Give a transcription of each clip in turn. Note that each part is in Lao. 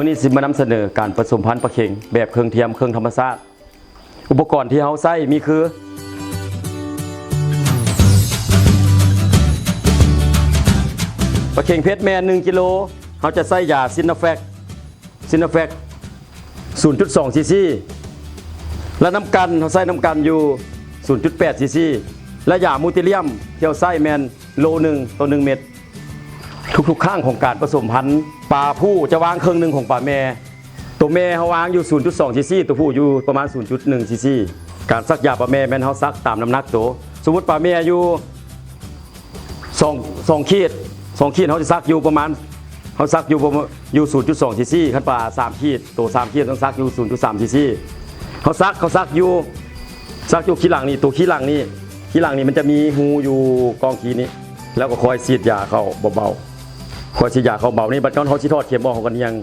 ມື້ນີ້ຊິມານຳສະເໜີການປະສົມພັນປາເຂັງແບບເຄື່ອງທຽມເຄື່ອງທຳມະຊາດ. ອຸປະກອນທີ່ເຮົາໃຊ້ມີຄື ປາເຂັງເພັດແມ່ນໜຶ່ງກິໂລ ເຮົາຈະໃຊ້ຢາຊິນນາແຟັກ ຊິນນາແຟັກ ສູນຈຸດສອງຊີຊີ ແລະ ນ້ຳກັນ ເຮົາໃຊ້ນ້ຳກັນຢູ່ສູນຈຸດແປດຊີຊີ ແລະ ຢາມູຕິລຽມທີ່ເຮົາໃຊ້ແມ່ນໂລໜຶ່ງຕໍ່ໜຶ່ງເມັດ. ທຸກໆຄັ້ງຂອງການປະສົມພັນ ປາຜູ້ຈະວາງເຄິ່ງໜຶ່ງຂອງປາແມ່. ໂຕແມ່ເຮົາວາງຢູ່ສູນຈຸດສອງຊີຊີ ໂຕຜູ້ຢູ່ປະມານສູນຈຸດໜຶ່ງຊີຊີ. ການສັກຢາປາແມ່ແມ່ນເຮົາສັກຕາມນ້ຳໜັກໂຕ. ສົມມຸດປາແມ່ຢູ່ ສອງ ສອງຂີດ ສອງຂີດ ເຮົາຊິສັກຢູ່ປະມານ ເຮົາສັກຢູ່ປະມານ ຢູ່ສູນຈຸດສອງຊີຊີ. ຄັນປາສາມຂີດ ໂຕສາມຂີດ ຕ້ອງສັກຢູ່ສູນຈຸດສາມຊີຊີ. ເຮົາສັກ ເຮົາສັກຢູ່ ສັກຢູ່ຂີ້ຫຼັງນີ້ ໂຕຂີ້ຫຼັງນີ້ ຂີ້ຫຼັງນີ້ມັນຈະມີຮູຢູ່ກ້ອງຂີ້ນີ້ ແລ້ວກໍຄ່ອຍສີດຢາເຂົ້າເບົາໆ ຄ່ອຍສີດຢາເຂົ້າເບົານີ້. ບັດຕອນເຮົາຊິຖອດເຂັມອອກ ເຮົາກໍນຽງ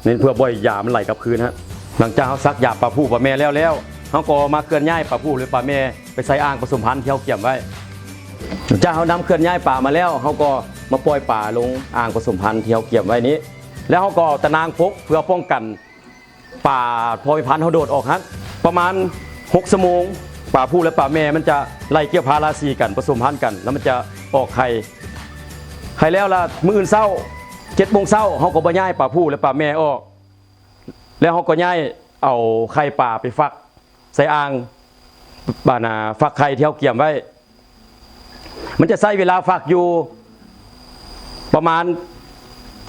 ນີ້ເພື່ອບໍ່ໃຫ້ຢາມັນໄຫຼກັບຄືນຮະ. ຫຼັງຈາກເຮົາສັກຢາປາຜູ້ປາແມ່ແລ້ວແລ້ວ ເຮົາກໍມາເຄື່ອນຍ້າຍປາຜູ້ ຫຼື ປາແມ່ໄປໃສ່ອ່າງປະສົມພັນທີ່ເຮົາກຽມໄວ້. ຫຼັງຈາກເຮົານຳເຄື່ອນຍ້າຍປາມາແລ້ວ ເຮົາກໍມາປ່ອຍປາລົງອ່າງປະສົມພັນທີ່ເຮົາກຽມໄວ້ນີ້ ແລ້ວເຮົາກໍເອົາຕາໜ່າງປົກເພື່ອປ້ອງກັນປາພໍ່ແມ່ພັນເຮົາໂດດອອກຫັ້ນ. ປະມານຫົກຊົ່ວໂມງ ປາຜູ້ ແລະ ປາແມ່ມັນຈະໄລ່ກ່ຽວພາລາສີກັນ ປະສົມພັນກັນ ແລ້ວມັນຈະອອກໄຂ່ ໄຂ່ແລ້ວລະມື້ອື່ນເຊົ້າ ເຈັດໂມງເຊົ້າ ເຮົາກໍມາຍ້າຍປາຜູ້ ແລະ ປາແມ່ອອກ ແລ້ວເຮົາກໍຍ້າຍເອົາໄຂ່ປາໄປຟັກໃສ່ອ່າງ ບານາ ຟັກໄຂ່ທີ່ເຮົາກຽມໄວ້. ມັນຈະໃຊ້ເວລາຟັກຢູ່ປະມານ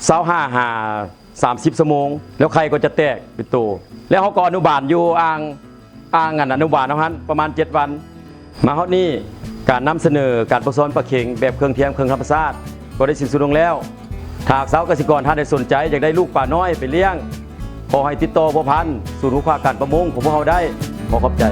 ຊາວຫ້າຫາສາມສິບຊົ່ວໂມງ ແລ້ວໄຂ່ກໍຈະແຕກເປັນໂຕ ແລ້ວເຮົາກໍອະນຸບານຢູ່ອ່າງ ອ່າງອັນອະນຸບານເຮົາຫັ້ນປະມານເຈັດວັນ. ມາຮອດນີ້ ການນຳສະເໜີການປະຊອນປາເຂັງແບບເຄື່ອງທຽມເຄື່ອງທຳມະຊາດກໍໄດ້ສິ້ນສຸດລົງແລ້ວ. ຖ້າຫາກຊາວກະສິກອນທ່ານໃດສົນໃຈຢາກໄດ້ລູກປານ້ອຍໄປລ້ຽງ ຂໍໃຫ້ຕິດຕໍ່ພົວພັນສູນຮູ້ຄວ້າການປະມົງຂອງພວກເຮົາໄດ້. ຂໍຂອບໃຈ.